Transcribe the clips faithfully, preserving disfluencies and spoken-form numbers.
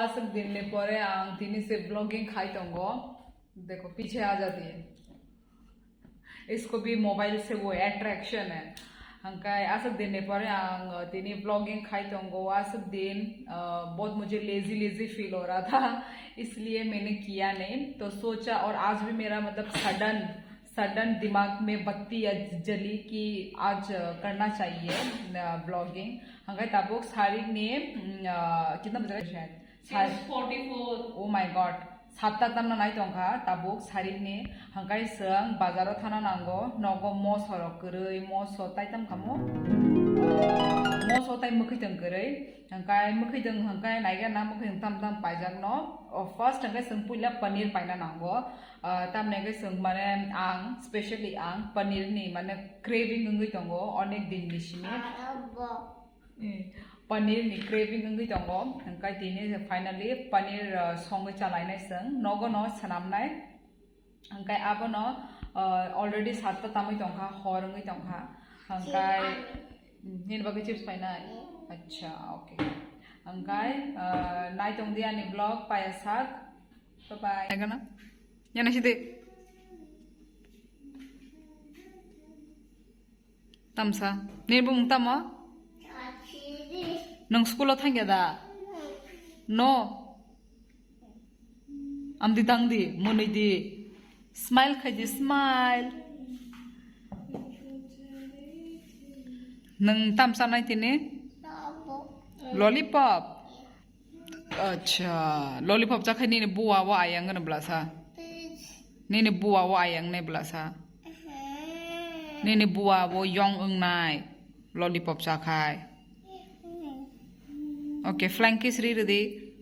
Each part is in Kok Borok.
Aswk din ni pore ang tini se vlogging khai tongo. Dekho, piche aa jati. Isko bhi mobile se wo attraction hai. Hangkai aswk din ni pore ang, uh, tini vlogging khai tongo. Aswk din, uh, bahut mujhe lazy lazy feel ho raha tha, isliye maine kiya nahi. To socha, aur aaj bhi mera, matlab, sudden sudden dimag mein batti ya jali ki aaj, uh, karna chahiye, uh, vlogging. Hangkai tabuk sarik ni, mm, uh, kitna baje hai? Six forty-four. Oh my God. Satta tamna nai tongkha tabuk sarik ni. Hangkai chwng bazar o thana nango. Nogo moso rok kwrwi, moso tai tam kamo. Uh, moso tai mwkhwtwng kwrwi. Hangkai mwkhwtwng hangkai naiga na mwkhwtwng tam tam paijak no. Oh, first hangkai chwng puila paneer paina nango. Ah, tamni hwnkhe chwng mane ang specially ang paneer ni mane craving wngwi tongo onek din ni simi. Eh, paneer ni craving wngwi tongo, hwnkhe tini finally paneer, ah, songwi chalainai chwng, nogo no swnamnai. Hwnkhe abono, ah, already satta tamwi tongkha, hor wngwi tongkha. Hwnkhe nini bagwi chips painai? Acha, okay. Hwnkhe, ah, nai tongdi ani vlog, paya sak. Bye bye. Nai gana? Yana sidi. Tamsa. Nini bumung tamo? Nwng school o thangya da? No. Amdi tangdi, mwnwi di. Smile khai di, smile. Nwng tamsa nai tini? Lollipop. Acha, lollipop chakhai nini bua o ayang gana blasa. Nini bua o ayang nai blasa. Nini bua o yong wngnai. Lollipop chakhai. Okay, flying kiss ri ridi.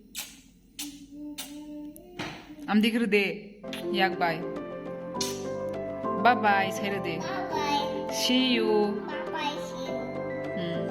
Amdi kiri de, yak bai. Bye bye, sai de. Bye bye. See you. Bye bye, see you. Hmm.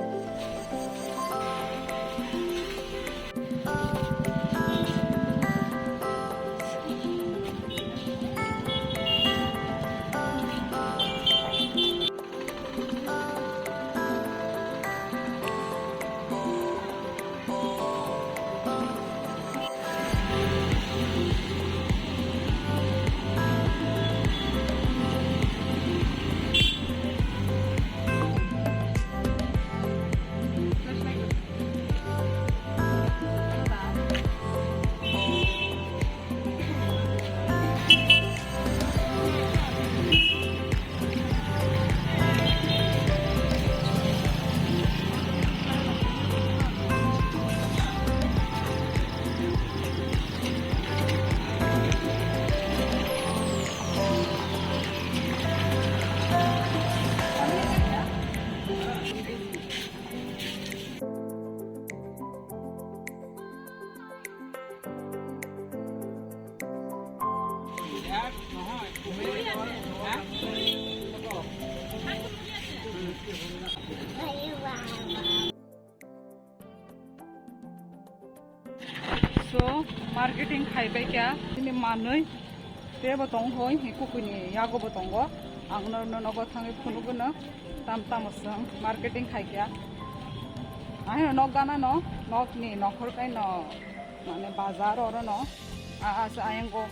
So, marketing khai bai kha, ini manwi tebo tong hoi, hi kukuni yago bo tongo. Ang no, no, nogo thangwi phunuk gwnang, tam tamo chwng marketing khai kha. Ahino nok gana no, nok ni nokhor kai no, mane bazar oro no, a, a, sa ayango.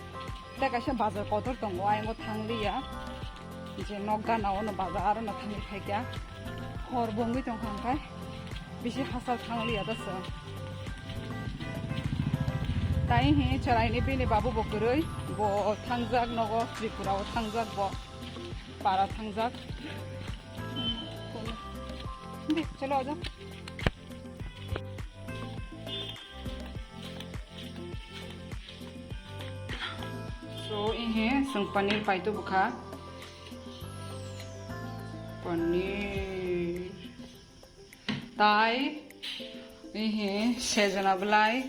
Tei kaisa bazar kotor tongo, ayango thangliya. Je nok gana ono bazar aro no thangwi phaikha. Hor bo wngwi tongkha hwnkhe bisi hachal thangliya da chwng. Tai hi chwraini bini babu bo kwrwi, bo thangjak nogo Tripura o thangjak bo, para thangjak. Di, chalo aja. So, ihe, chwng paneer paito bwkha. Paneer. Tai, ihe, sejana bwlai.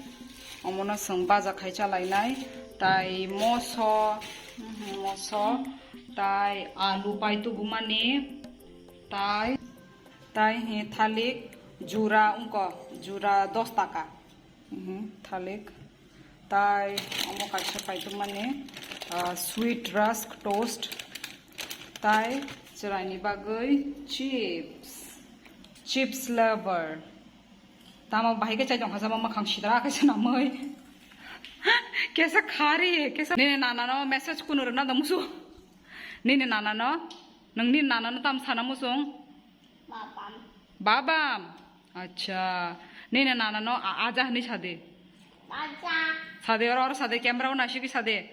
Omono chwng baja khai chalainai. Tai moso, mhm, moso. Tai alu paito bumani. Tai, tai, ihe, thalik jura wngkha, jura dos taka. Mhm, thalik. Tai omo kaisa paitokmani, ah, sweet rusk toast. Tai chwraini bagwi chips. Chips lover. Tamo bahai khe chai tongkha, jabo mwkhang sidra khe swnamwi. Kesa khari, kesa. Nini nana no message kunu rwna da musu. Nini nana no, nang nini nana no tam sana musung. Babam. Babam. Acha. Nini nana no a-, aja hani sade. Aja. Sade oro, oro sade, camera o nasigi sade.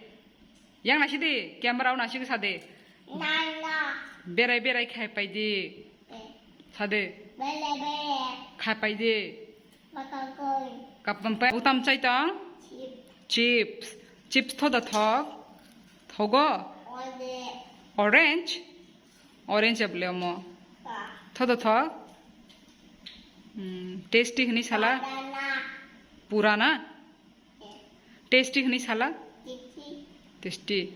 Yang nasidi, camera o nasigi sade. Nana. Berai berai khai pai di. Eh. Sade. Bele bele. Khai pai di. Bakakoi. Kapam pai. Utam chai tong? Chip. Chips. Chips thoda thok? Thogo? Ode. Orange? Orange able mo. Ka. Thoda thok? Hmm, tasty hini sala? Purana. Purana? Eh. Tasty hini sala? Tasty. Tasty.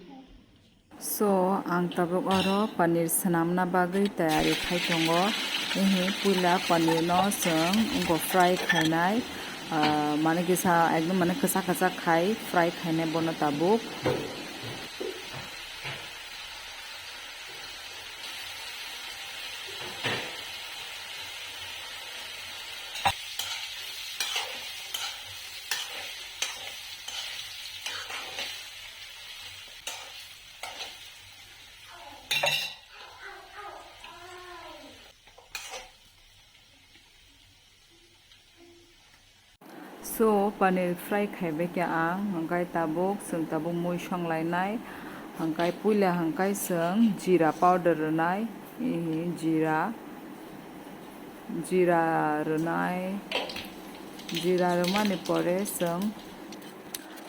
So, ang tabuk oro paneer swnamna bagwi tayari khai tongo. Ehi puila paneer no chwng go fry khainai. Ah, mane kisa ekdom mane kwchak kwchak khai fry khainai bono tabuk. So, paneer fry khaibai khe ang, hwnkhe tabuk, chwng tabuk mui songlainai, hwnkhe puila hwnkhe chwng jeera powder rwnai, ehe, jeera, jeera rwnai, jeera rwmani pore chwng,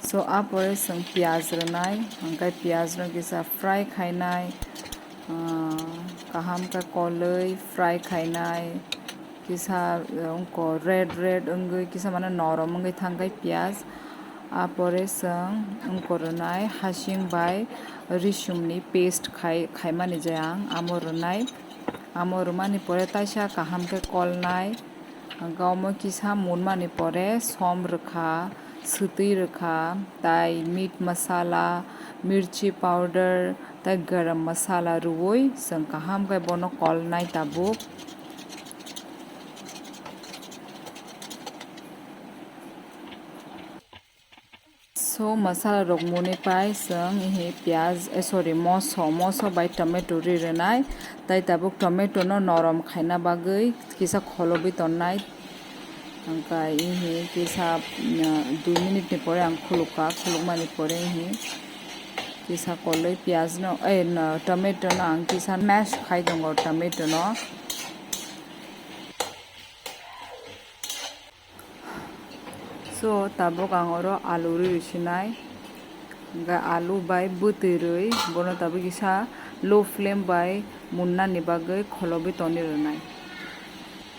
so, a pore chwng piyaj rwnai, hwnkhe piyaj no kisa fry khainai, ah, kaham khe kolwi fry khainai. Kisa, eh, wngkha red red wngwi kisa mane norom wngwi thangkhe piyaj. A pore chwng wngkha rwnai hasing bai risumni paste khai, khaimani je ang amo rwnai. Amo rwmani pore taisa kaham khe kolnai. Hwnkhe omo kisa munmani pore som rwkha, swtwi rwkha, tai meat masala, mirchi powder, tai garam masala rwui chwng kaham khe bono kolnai tabuk. So, masala rok muni pai chwng ehe piyaj, eh, sorry, moso, moso bai tomato ri rwnai. Tai tabuk tomato no norom khaina bagwi kisa kholobwi tonnai. Hwnkhe ehe kisa, mm, dui minute ni pore ang khulukha, khulukmani pore ehe kisa kolwi piyaj no, eh, no, tomato no ang kisa mash khai tongo tomato no. So, tabuk ang oro alu rwi rwsinai. Hwnkhe alu bai bwtwi rwi bono tabuk kisa low flame bai munnani bagwi kholobwi toni rwnai.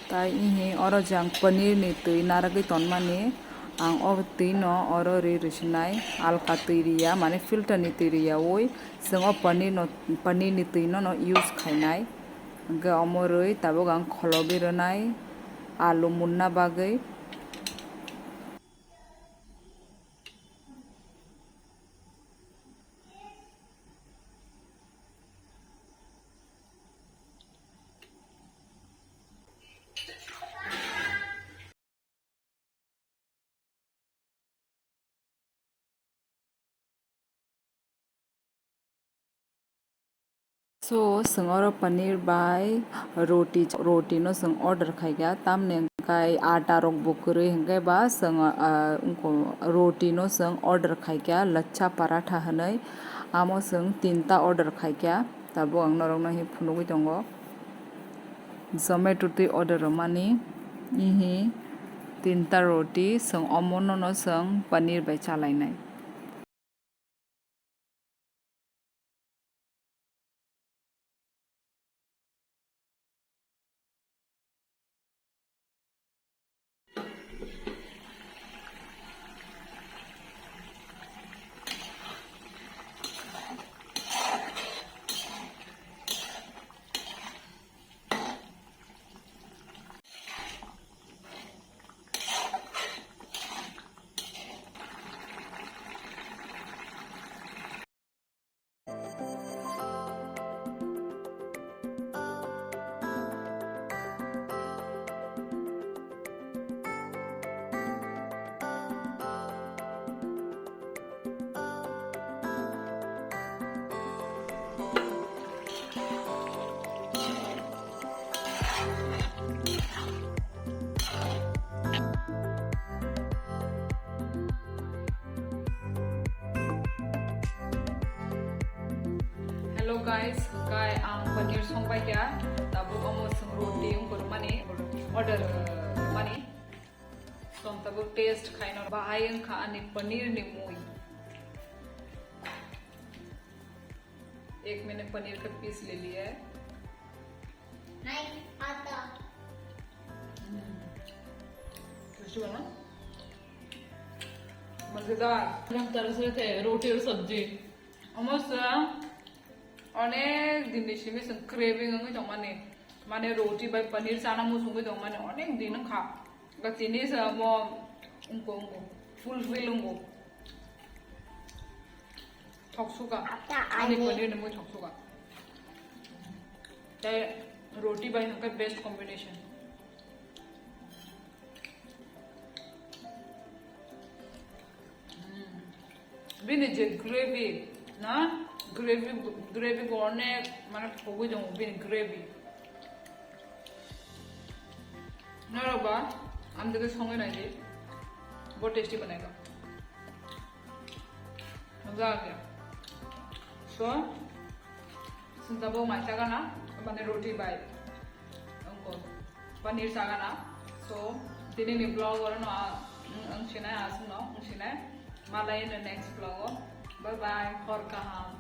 Tai ehe oro jang paneer ni twi narwgwi tonmani, ang o twi no oro rwi rwsinai. Alka twi rwya, mane filter ni twi rwyaui chwng o paneer no, paneer ni twi no, no use khainai. Hwnkhe omo rwi tabuk ang kholobwi rwnai alu munna bagwi. So, chwng oro paneer bai roti, roti no chwng order khaikha, tamni hwnkhe ata rok bo kwrwi hwnkhe ba chwng, ah, wngkha roti no chwng order khaikha, lachcha paratha hwnwi, amo chwng tinta order khaikha, tabuk ang norokno hinwi phunugwi tongo. Zomato twi order rwmani, ihi tinta roti, chwng omono no chwng paneer bai chalainai. Hello guys, kai ang paneer songbai kha, tabuk omo song roti wng kormani, order mani. Som tabuk taste khaino bahai wngkha ani paneer ni mui. एक मैंने पनीर का पीस ले लिया है। नहीं आता। Tasty bana? मजेदार। Yang terus itu roti और सब्जी। Almost onek din ni simi song craving wngwi tongmani, mane roti bai paneer chana muchungwi tongmani onek din wngkha. Ga tini sa mo wngko wngko fulfill wngko. Thoksuka. Ani paneer ni mui thoksuka. Tei roti bai hwnkhai best combination. Bini je gravy na, gravy, gravy bo onek mane thogwi tongo bini gravy. Norok ba amtwkhe songwi naidi, bo tasty banaikha. Mojak ya. So, swnta bo mai chagana, mane roti bai. Wngko. Paneer chagana. So, tini ni vlog oro no ang sinai, aswk no ang sinai. Malai in the next vlog o. Bye bye. Hor kaham.